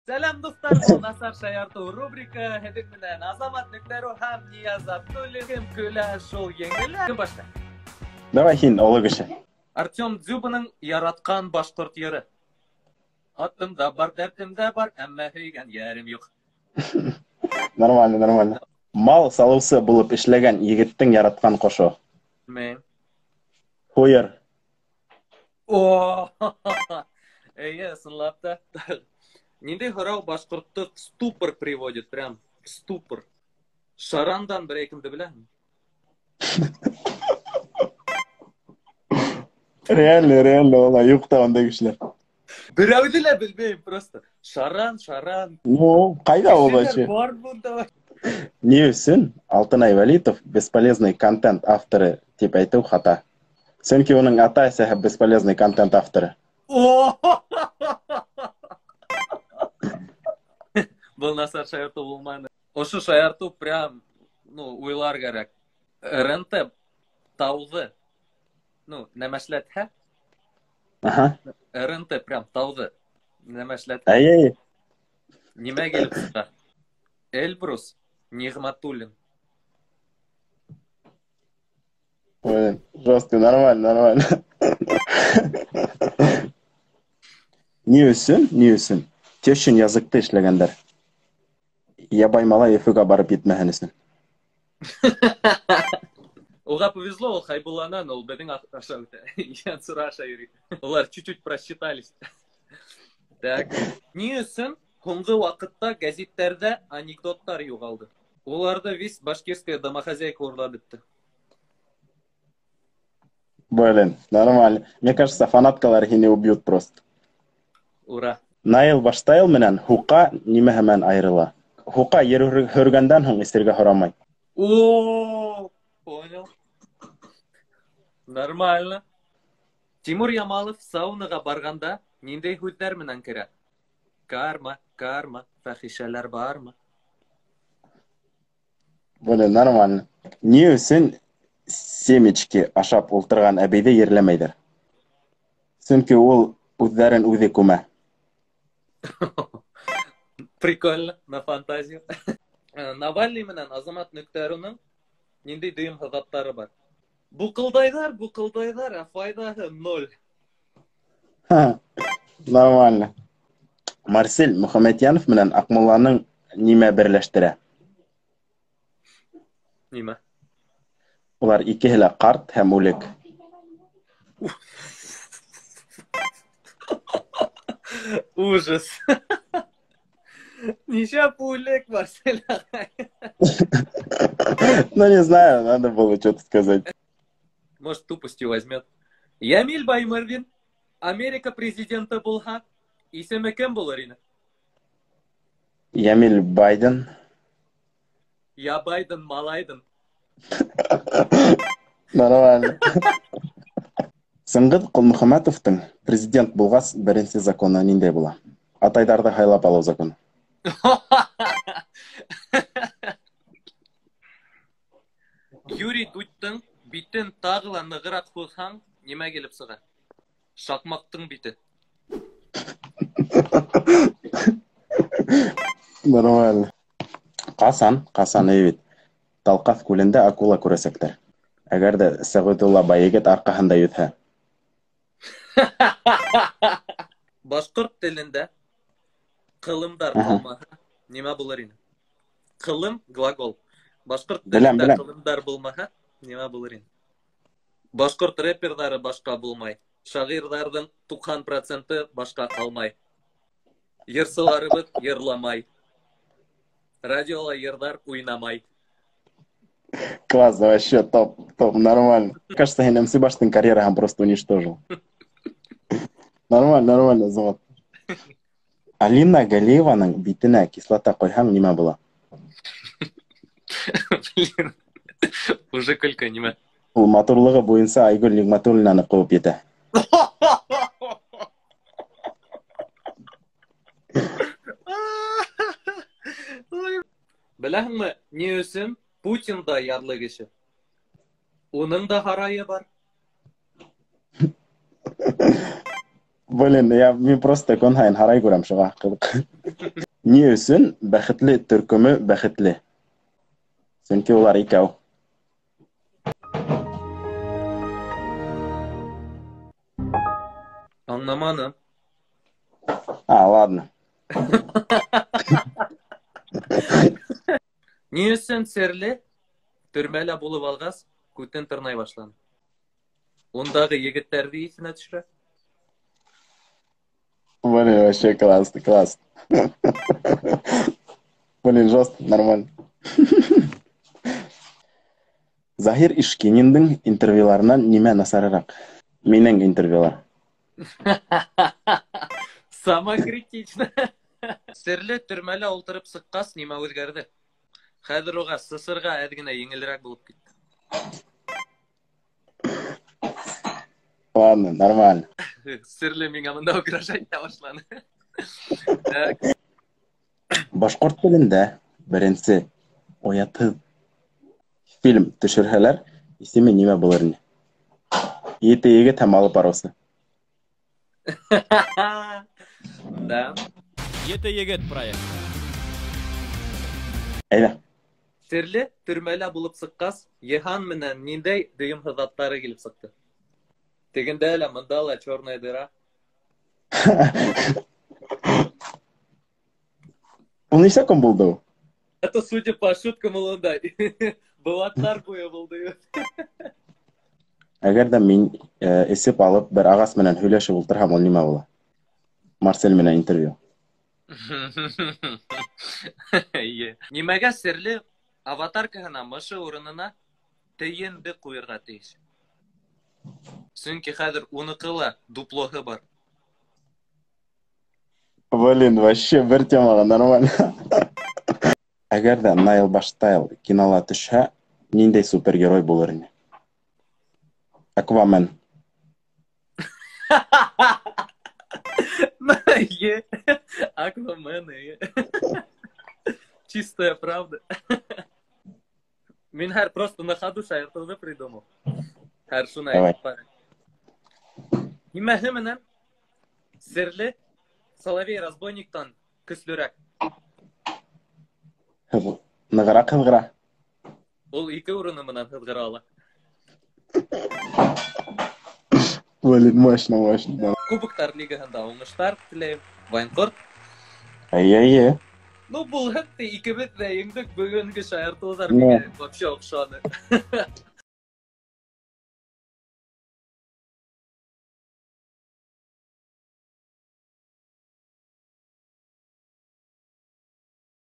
Сәләм, дуҫтар, был Насар шаяртыу рубрика. Һеҙҙең менән Азамат Нөктәру һәм Нияз Абдуллин. Кем көлә, шул еңелә. Кем башта? Давай һин, оло кеше. Артем Дзюбаның яратҡан башҡорт йыры. Атым да бар, дәртем дә бар, әммә һөйгән йәрем юҡ. Нормально, нормально. Мал салыусы булып эшләгән егеттең яратҡан ҡошо. Белмәйем. Һуйыр. О, эйе, ысынлап та. Ниндәй һорау башҡортто в ступор приводит, прям в ступор. Шарандан берәй кемде беләһеңме? Реально, реально, улай юҡ та ундай кешеләр. Берәүҙе лә белмәйем просто. Шаран, шаран. Ну, ҡайҙа ул Кешеләр вообще? бар бында. Ни өсөн Алтынай Вәлитов бесполезный контент авторы тип әйтеү хата? Сөнки уның ата-әсәһе бесполезный контент авторы. О! Был насар шаяртыу булманы. Ошо шаяртыу прям, ну, уйлар кәрәк. РНТ тауҙы, ну, нәмәшләтһә? Аһа. РНТ прям тауҙы нәмәшләтһә. Әй, әй. Нимә килеп сыға? Эльбрус Ниғматуллин. Блин, жестко, нормально, нормально. Ни өсөн, ни өсөн? Тещин языкты эшләгәндәр. Ябай малай Өфөгә барып етмәһен өсөн. Уға повезло, ул Хайбулланан, ул беҙҙең аша үтә. Янсура аша йөрөй. Улар чуть-чуть просчитались. Так. Ни өсөн һуңғы ваҡытта гәзиттәрҙә анекдоттар юғалды? Уларҙы весь башкирская домохозяйка урлап бөттө. Блин, нормально. Мне кажется, фанаткалар һине убьют просто. Ура. Наил Баштайл менән һуҡа нимәһе менән айырыла? Һуҡа ер һөргәндән һуң эсергә һорамай. О, понял. Нормально. Тимур Ямалов саунаға барғанда ниндәй һүҙҙәр менән керә? Карма, карма, фәхишәләр бармы? Блин, нормально. Ни өсөн семечки ашап ултырған әбейҙе ерләмәйҙәр? Сөнки ул үҙҙәрен үҙе күмә. Прикольно, на фантазию. Навальный менән Азамат Нөктәруның ниндәй дөйөм һыҙаттары бар? Буҡылдайҙар, буҡылдайҙар, ә файҙаһы ноль. Ха, нормально. Марсель Мөхәммәтйәнов менән Аҡмулланың нимә берләштерә? Нимә? Улар икеһе лә ҡарт һәм үлек. Ужас. Нисә үлек, Марсель ағай? Ну, не знаю, надо было что-то сказать. Может, тупостью возьмет. Ямиль Баймырҙин, Америка президенты булһа, исеме кем булыр ине? Ямиль Байден. Я Байден, малайден. Нормально. Сыңғыҙ Ҡолмөхәмәтовтың президент булғас беренсе законы ниндәй була? Атайҙарҙы һайлап алыу законы. Юрий Дудьтың битен тағы ла нығыраҡ һуҙһаң, нимә килеп сыға? Шаҡмаҡтың бите. Нормально. Ҡасан, ҡасан эйе бит. Талҡаҫ күлендә акула күрәсәктәр. Әгәр ҙә Сәғиҙулла байегет арҡаһында йөҙһә. Башҡорт телендә ҡылымдар Аһа. ҡалмаһа, нимә булыр ине? Ҡылым глагол. Башҡорт Беләм, телендә беләм. ҡылымдар булмаһа, нимә булыр ине? Башҡорт рэперҙары башҡа булмай. Шағирҙарҙың туҡһан проценты башҡа ҡалмай. Йырсыларыбыҙ йырламай. Радиола йырҙар уйнамай. Класс, вообще топ, топ, нормально. Мне кажется, һин МС Баштың карьераһын просто уничтожил. Нормально, нормально, Азамат. Алина Галиеваның битенә кислота ҡойһаң, нимә була? Блин, уже көлкө нимә? Ул матурлығы буйынса Айгөл Ниғмәтуллинаны ҡыуып етә. Беләһеңме, ни өсөн Путин да ярлы кеше? Уның да һарайы бар. Блин, мин просто көн һайын һарай күрәм, шуға ҡыҙыҡ. Ни өсөн бәхетле төркөмө бәхетле? Сөнки улар икәү. Аңламаным. А, ладно. Ни өсөн Серле төрмәлә булып алғас, күтен тырнай башланы? Ундағы егеттәрҙе иҫенә төшөрә. Блин, вообще классно, классно. Блин, жестко, нормально. Заһир Ишкининдың интервьюларынан нимә насарыраҡ? Минең интервьюлар. Самокритично. Серле төрмәлә ултырып сыҡҡас, нимә үҙгәрҙе? Хәҙер уға сысырға әҙ генә еңелерәк булып китте. Ладно, нормально. Серле миңә бында угрожать итә башланы. Так. Башҡорт телендә беренсе оятһыҙ фильм төшөрһәләр, исеме нимә булыр ине? Ете егет һәм алып барыусы. Да. Ете егет проект. Әйҙә. Серле төрмәлә булып сыҡҡас, Йыһан менән ниндәй дөйөмһөҙ аттары килеп сыҡты? Тегендә лә, мында ла черная дыра. Ул нисә көн булды ул? Это, судя по шуткам, ул унда быуаттар буйы булды. Әгәр ҙә мин эсеп алып бер ағас менән һөйләшеп ултырһам, ул нимә була? Марсель менән интервью. Эйе. Нимәгә Серле аватаркаһына мышы урынына тейенде ҡуйырға тейеш? Сөнки хәҙер уныҡы ла дуплоһы бар. Блин, вообще бер темаға нормально. Әгәр ҙә Найл Баштайл кинола төшһә, ниндәй супергерой булыр ине? Аквамен. Е, Аквамен, е. Чистая правда. Мин хәр просто на ходу шаяртыуҙы придумал. Хәр шуны Давай. әйтеп барам. Нимәһе менән Серле Соловей разбойниктан көслөрәк? Нығыраҡ һыҙғыра. Ул ике урыны менән һыҙғыра ала. Блин, мощно, мощно. Кубоктар лигаһында уңыштар теләйем. Вайнҡорт. Эйе, эйе. Ну, булһын ти, икебеҙ ҙә еңдек. Бөгөнгө шаяртыуҙар Не. миңә вообще оҡшаны.